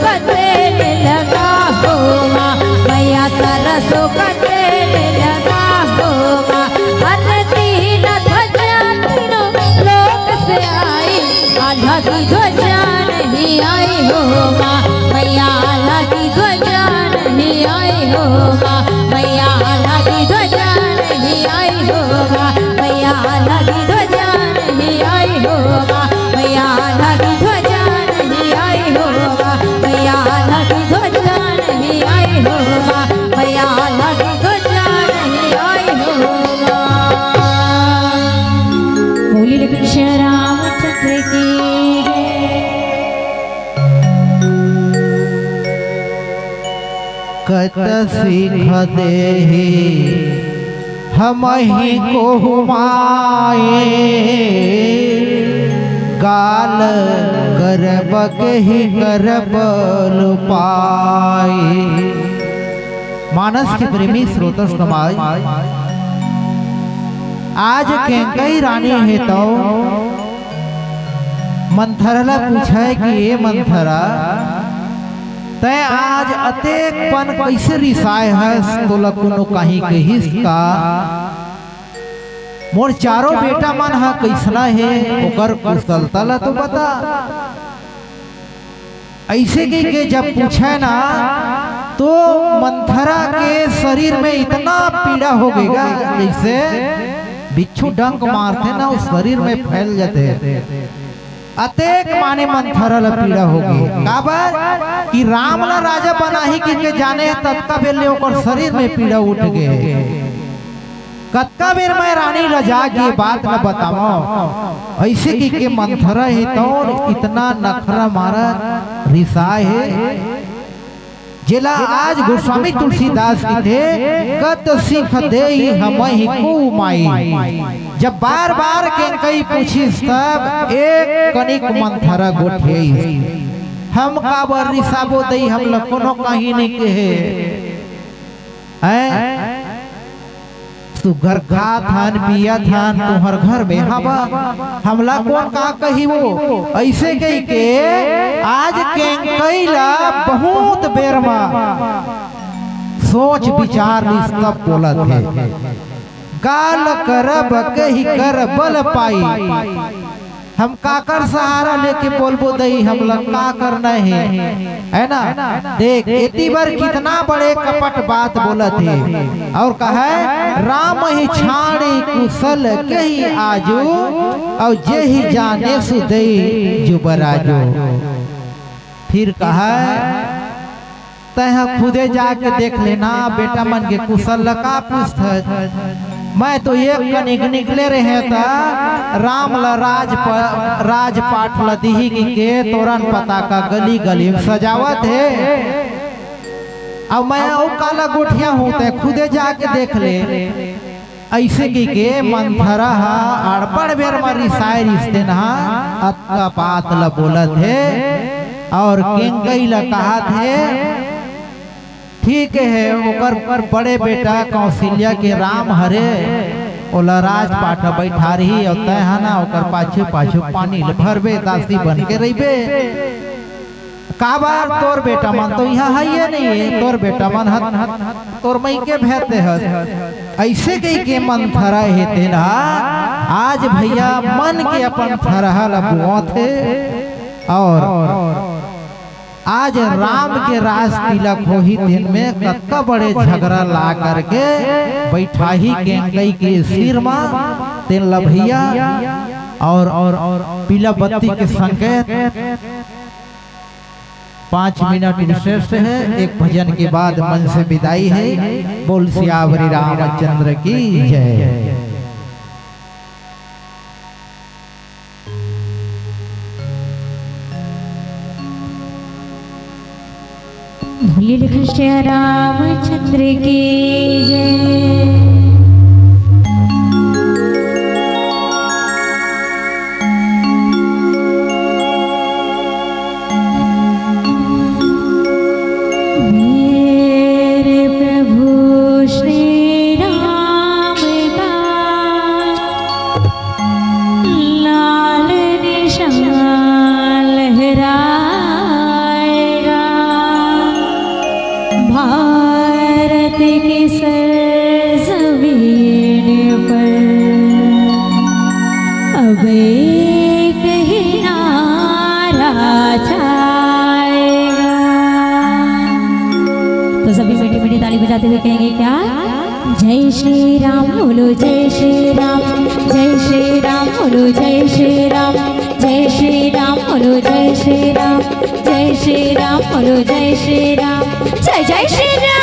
का तेल लगा हो माँ, मैया सरसों का तेल लगा हो माँ। अरे तीन ध्वजा तीनों लोक से आई, आल्हा की ध्वजा नहीं आई हो माँ, मैया आल्हा की ध्वजा नहीं आई हो माँ, मैया आल्हा की ध्वजा नहीं आई हो माँ, मैया आल्हा की ध्वजा नहीं आई हो माँ, मैया आल्हा की ध्वजा नहीं आई हो माँ, मैया आल्हा की ध्वजा नहीं आई हो माँ, मैया आल्हा की ध्वजा नहीं आई हो माँ। बोली लखन श्री रामचंद्र की जय। कत सीख देही हमही को माए, गाल करब के ही करब लुपाए। मानस के प्रेमी श्रोता समाज, आज केंकई रानी हे तौ मंथरा ला पूछे कि ए मंथरा, तैं आज अतेक पन कइसे रिसाए हस? तोला कोनो कहीं कहिस का? मोर चारों बेटा मन ह कइसना हे, ओकर कुशलता ला तो बता। अइसे कहिके जब पूछे ना, तो मंथरा के शरीर में इतना पीड़ा हो गे गा, जइसे बिच्छू डंक मारथे ना, ओ शरीर में फैल जाथे। अतेक माने मंथरा ला पीड़ा हो गे। काबर कि राम ला राजा बनाही कहिके जाने हे, ततका बेर ले ओकर शरीर में पीड़ा उठ गे। कतका बेर मैं रानी ला जाके बात ला बतावंव, अइसे कहिके मंथरा हे तौन इतना नखरा मारत रिसाए हे, जेला आज गोस्वामी तुलसीदास कहिथे, "कत सीख देई हमही को माई।" जब बार-बार केंकई पूछिस, तब एक कनिक मंथरा गोठियाइस, "हम काबर रिसाबो दई, हमला कोनो कहीं नइ कहे।" हैं? सुग्घर खात हन, पियत हन, तुंहर घर में हवा, हमला कोन का कही वो? अइसे कहिके आज केंकई ला बहुत बेर म सोच विचार लिस तब बोलत हे। गाल करब कहि कर बल पाई, हम काकर सहारा लेके बोलबो दई, हमला का करना हे, है ना? देख, एती बर कितना बड़े कपट बात बोलत हे। और कहे, "राम ही छाड़ी कुशल कही आजू, और जे ही जाने सु दई जुबराजू।" फिर कहे, "तैं ह खुदे जाके देख लेना, बेटा मन के कुशल ल का पूछथस? मैं तो एक कनिक निकले रहेंव त राम ल राज प-, राजपाट ल दिही कहिके तोरन पताका गली गली म सजावत हे। अब मैं अउ काला गोठियाहूं, तैं खुदे जाके देख ले।" अइसे कहिके मंथरा ह अड़बड़ बेर म रिसाए रिहिस तेन ह अतका बात ल बोलत हे और केंकई ल कहत हे, "ठीक हे, ओकर बड़े बेटा कौशल्या के राम हरे, ओला राजपाट म बइठारही, अउ तैं ह ना ओकर पाछू पाछू पानी ल भरबे, दासी बन के रहिबे।" काबर तोर बेटा मन तो इहाँ हइये नइ हे, तोर बेटा मन ह तोर मइके भेज दे हस। अइसे कहिके मंथरा हे तेन ह आज भइया मन के अपन थरहा ल बोवत हे। और आज राम के राज तिलक होही, तेन में कतका बड़े झगरा ला करके बइठाही केंकई के सिर म तेन ल भइया, और पीला बत्ती के संकेत। पाँच मिनट विशेष हे, एक भजन के बाद मंच से विदाई हे। बोल सियावरी रामचंद्र की जय। बोलिए लखन श्री रामचंद्र की जय। मेरे प्रभु श्री राम का लाल निशान लहराएगा। भारत की सरजमीन पर अब एक ही नारा जाएगा। तो सभी मीठी मीठी ताली बजाते हुए कहेंगे क्या? जय श्री राम बोलो, जय श्री राम, जय श्री राम बोलो, जय श्री राम, जय श्री राम बोलो, जय श्री राम, जय श्री राम बोलो, जय श्री राम, जय जय श्री राम।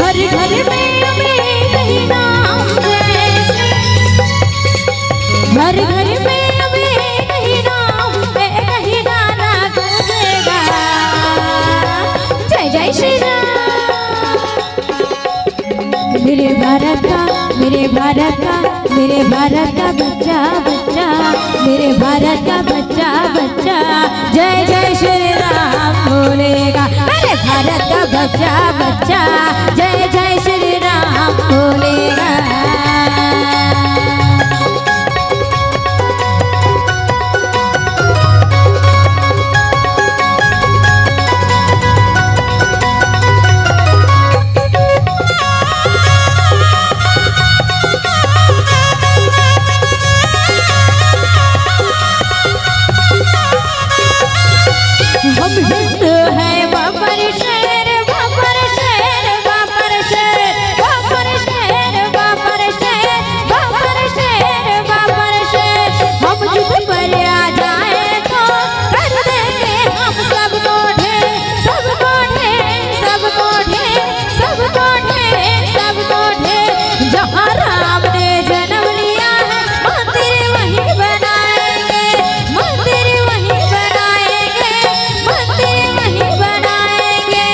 हर घर में अब एक ही नाम जय श्री, हर घर में अब एक ही नाम, एक ही नारा गूंजेगा, जय जय श्री राम। मेरे भारत का, मेरे भारत का, मेरे भारत का बच्चा बच्चा, मेरे भारत का बच्चा बच्चा, जय जय श्री राम बोलेगा। मेरे भारत का बच्चा बच्चा, जय जय श्री राम बोलेगा। हम हिंदू हैं, बब्बर शेर, बब्बर शेर, बब्बर शेर, बब्बर शेर, बब्बर शेर, बब्बर शेर, बब्बर शेर। हम जिद पर आ जाए तो कर देंगे हम सबको ढेर, सबको ढेर, सबको ढेर, सबको ढेर, सबको ढेर। जहाँ राम ने जन्म लिया है, मंदिर वहीं बनाएंगे, मंदिर वहीं बनाएंगे, मंदिर वहीं बनाएंगे।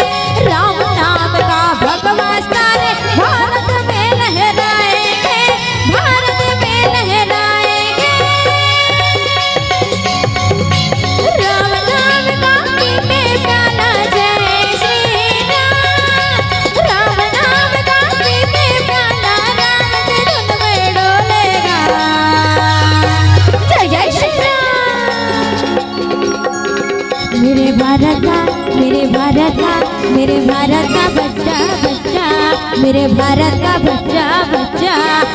राम नाम का भगवा सारे भारत में लहराएंगे, भारत में लहराएंगे। राम नाम का पीने प्याला जय श्री राम, राम नाम का पीने प्याला राम के धुन में डोलेगा। जय जय श्री राम। मेरे भारत का, मेरे भारत का, मेरे भारत का बच्चा बच्चा, मेरे भारत का बच्चा बच्चा,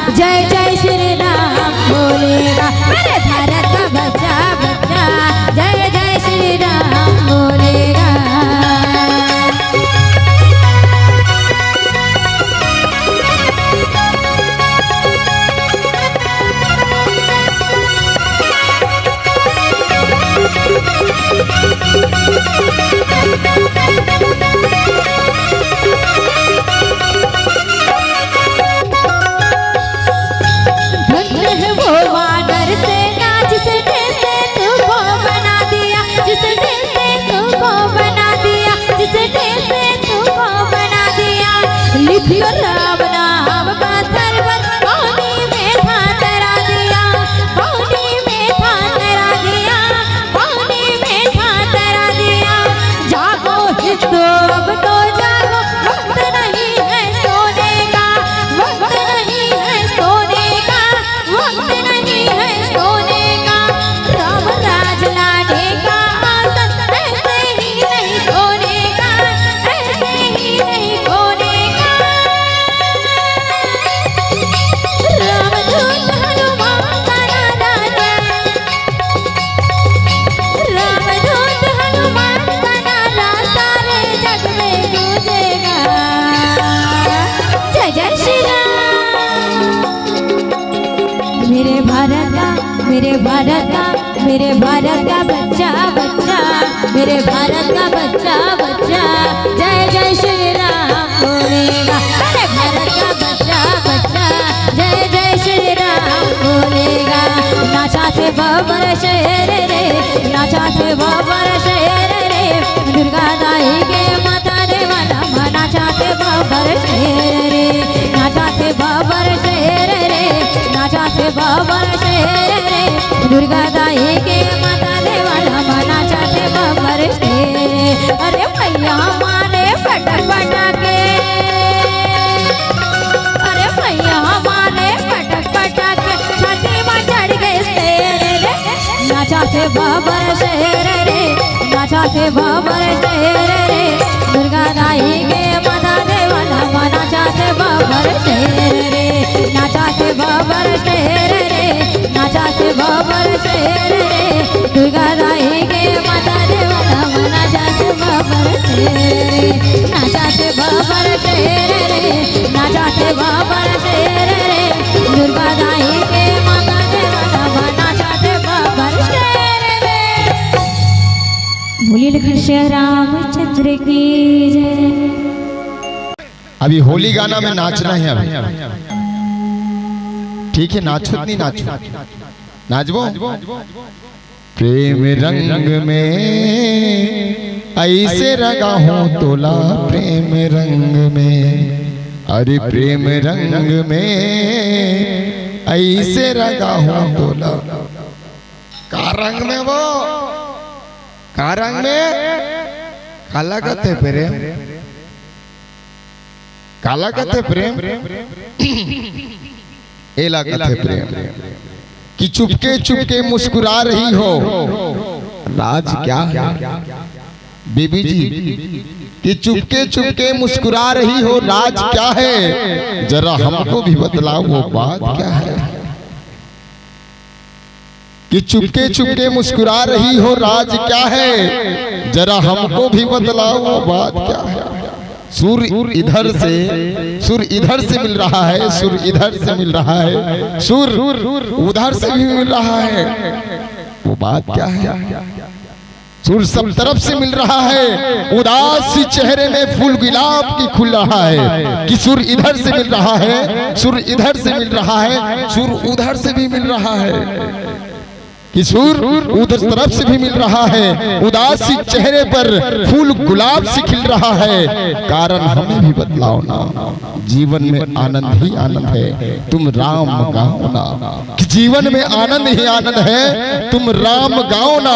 जय जय श्री राम बोलेगा। मेरे भारत का बच्चा बच्चा, जय जय श्री राम बोलेगा। धन्य है वो वानर सेना जिसने सेतु को बना दिया, जिसने सेतु को बना भारत का, मेरे भारत का बच्चा बच्चा, मेरे भारत का बच्चा बच्चा, जय जय श्री राम बोलेगा। मेरे भारत का बच्चा बच्चा, जय जय श्री राम बोलेगा। नाचा थे बाबर शेर रे, नाचा थे बाबर शेर रे, दुर्गा दाई के माता देवा नाम। नाचा थे बाबर शेर रे, नाचा थे बाबर शेर रे, नाचा थे बाबर शेर रे, दुर्गा दाई के माता देवा नाम। नाचा थे बाबर शेर रे। अरे भैया मारे पटक पटक के, अरे भैया मारे पटक पटक के, छाती में चढ़ गए शेर रे। नाचा थे बाबर शेर रे, नाचा थे बाबर शेर रे, दुर्गा दाई के माता देवा नाम। नाचा थे बाबर शेर रे, नाचा थे बाबर शेर रे, नाचा थे बाबर शेर रे, दुर्गा दाई के माता देवा नाम। नाचा थे बाबर शेर रे, नाचा थे बाबर शेर रे, नाचा थे बाबर शेर रे, दुर्गा दाई के माता देवा नाम। नाचा थे बाबर शेर रे। बोलिए लखन सिया रामचंद्र की जय। अभी होली गाना में नाचना है अभी। ठीक है, नाचो नहीं नाचो? नाचबो। प्रेम रंग में ऐसे रंगा हूँ तोला, प्रेम रंग में, अरे प्रेम रंग में ऐसे रंगा हूँ तोला। का रंग में वो? का रंग में? काला कथे प्रेम? काला कथे प्रेम? एला कथे प्रेम। कि चुपके चुपके मुस्कुरा रही हो, राज क्या है? बेबी जी, कि चुपके चुपके मुस्कुरा रही हो, राज क्या है? जरा हमको भी बतलाओ, वो बात क्या है? कि चुपके चुपके मुस्कुरा रही हो, राज क्या है? जरा हमको भी बतलाओ, वो बात क्या है? सुर इधर से, सुर इधर से मिल रहा है, सुर इधर से मिल रहा है, सुर उधर से भी मिल रहा है, वो बात क्या है? सुर सब तरफ से मिल रहा है, उदास सी चेहरे में फूल गुलाब की खुल रहा है। कि सुर इधर से मिल रहा है, सुर इधर से मिल रहा है, सुर उधर से भी मिल रहा है। कि सुर उधर तरफ से भी मिल रहा है, उदास सी चेहरे पर फूल गुलाब सी खिल रहा है। कारण हमें भी बतलाओ ना, जीवन में आनंद ही आनंद है, तुम राम गाओ ना। कि जीवन में आनंद ही आनंद है, तुम राम गाओ ना।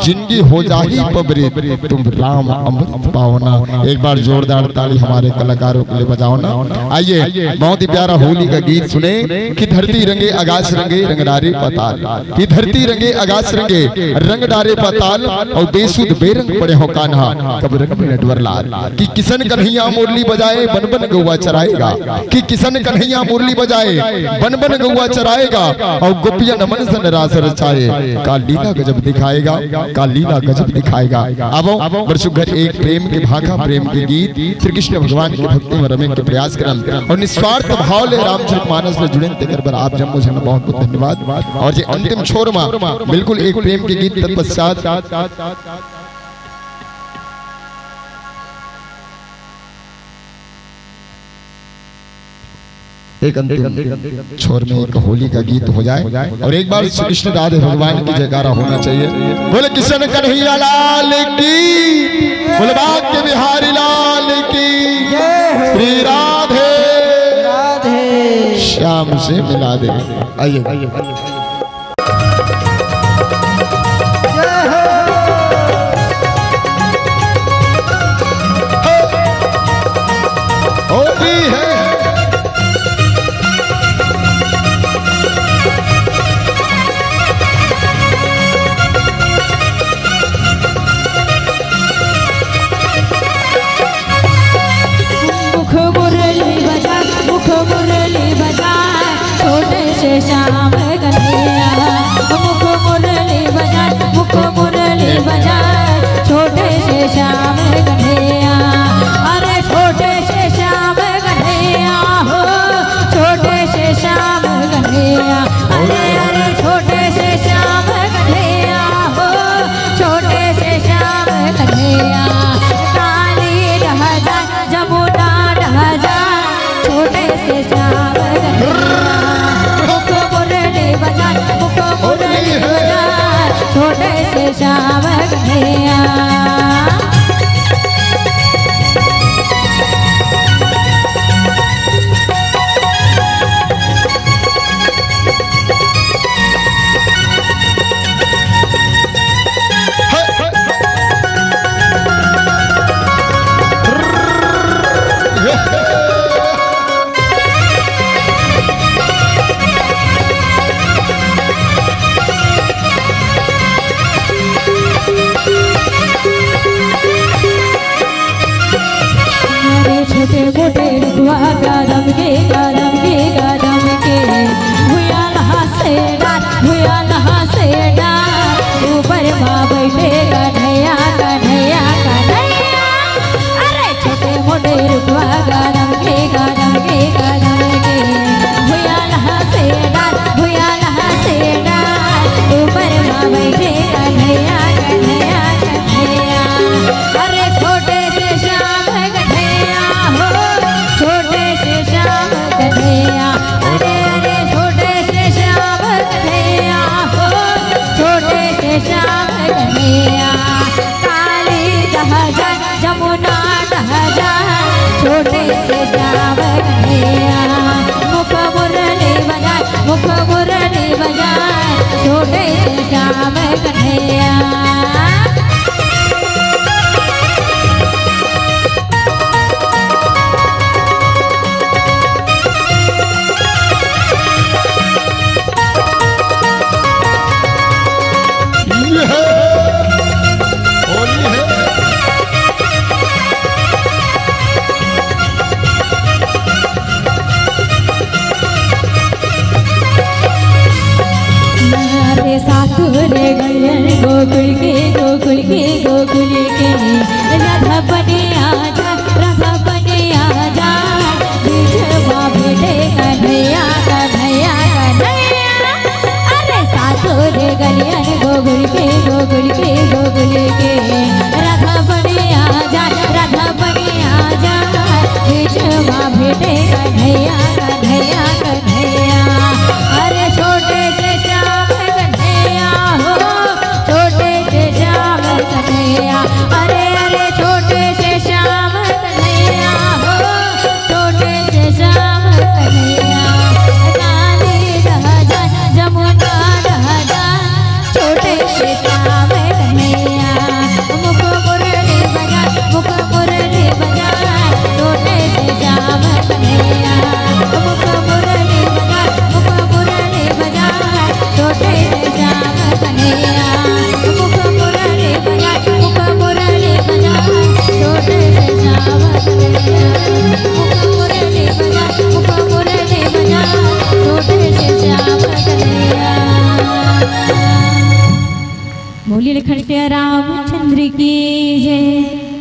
जिंदगी हो जाही पबरी, तुम राम अमृत पाओ ना। एक बार जोरदार ताली हमारे कलाकारों के लिए बजाओ ना। आइए, बहुत ही प्यारा होली का गीत सुने। कि धरती रंगे आकाश रंगे रंग डारे पाताल, कि धरती रंगे आकाश रंगे रंग डारे पाताल, अउ बेसुध बेरंग पड़े हो कान्हा कब रंग में नटवर लाल। कि किशन कन्हैया मुरली बजाए बन बन गौवा चराएगा, कि किशन कन्हैया मुरली बजाए बन बन गौवा चराएगा, अउ गोपियन मन सन रास रचाए का लीला गजब दिखाएगा, का लीला गजब दिखाएगा। अब बड़ सुघर एक प्रेम के भाखा, प्रेम के गीत, श्री कृष्ण भगवान के भक्ति में रमे के प्रयास करन अउ निस्वार्थ भाव ले रामचरित मानस ले जुड़े तेकर बर आप जम्मो झन बहुत बहुत धन्यवाद। अउ जे अंतिम छोर मा बिल्कुल एक प्रेम के गीत तत्पश्चात एक अंतिम छोर में एक होली का गीत हो जाए अउ एक बार श्री कृष्ण राधे भगवान की जयकारा होना चाहिए। बोले किशन कन्हैया लाल की, बोले बांके बिहारी लाल की, श्री राधे श्याम से मिला दे। आइए। होली है। मुख मुरली बजा, मुख मुरली बजा, छोटे से श्याम कन्हैया। मुख मुरली बजा, मुख मुरली बजा, छोटे से श्याम कन्हैया। अरे छोटे से श्याम कन्हैया हो, छोटे से श्याम कन्हैया। अरे, अरे छोटे से श्याम गोकुल के, गोकुल के, गोकुल के, राधा बने आजा, राधा बने आजा, बीच मा भेटे कन्हैया, कन्हैया, कन्हैया। अरे सातो रे गलियन गोकुल के, गोकुल के, गोकुल के, राधा बने आजा, राधा बने आजा, बीच मा भेटे कन्हैया, कन्हैया, कन्हैया। अरे छोटे से श्याम कन्हैया हो, छोटे से श्याम कन्हैया। अरे, अरे, छोटे से श्याम कन्हैया हो, छोटे से श्याम कन्हैया। काली दहजन, जमुना दहजन, छोटे से श्याम कन्हैया। मुख मुरली बजा, मुख मुरली बजा, छोटे से श्याम कन्हैया। मुख मुरली बजा, मुख मुरली बजा, छोटे से श्याम कन्हैया। मुख मुरली बजा, मुख मुरली बजा, छोटे से श्याम कन्हैया। मुख मुरली बजा, मुख मुरली बजा, छोटे से श्याम कन्हैया। बोलिए लखन सिया रामचंद्र की जय।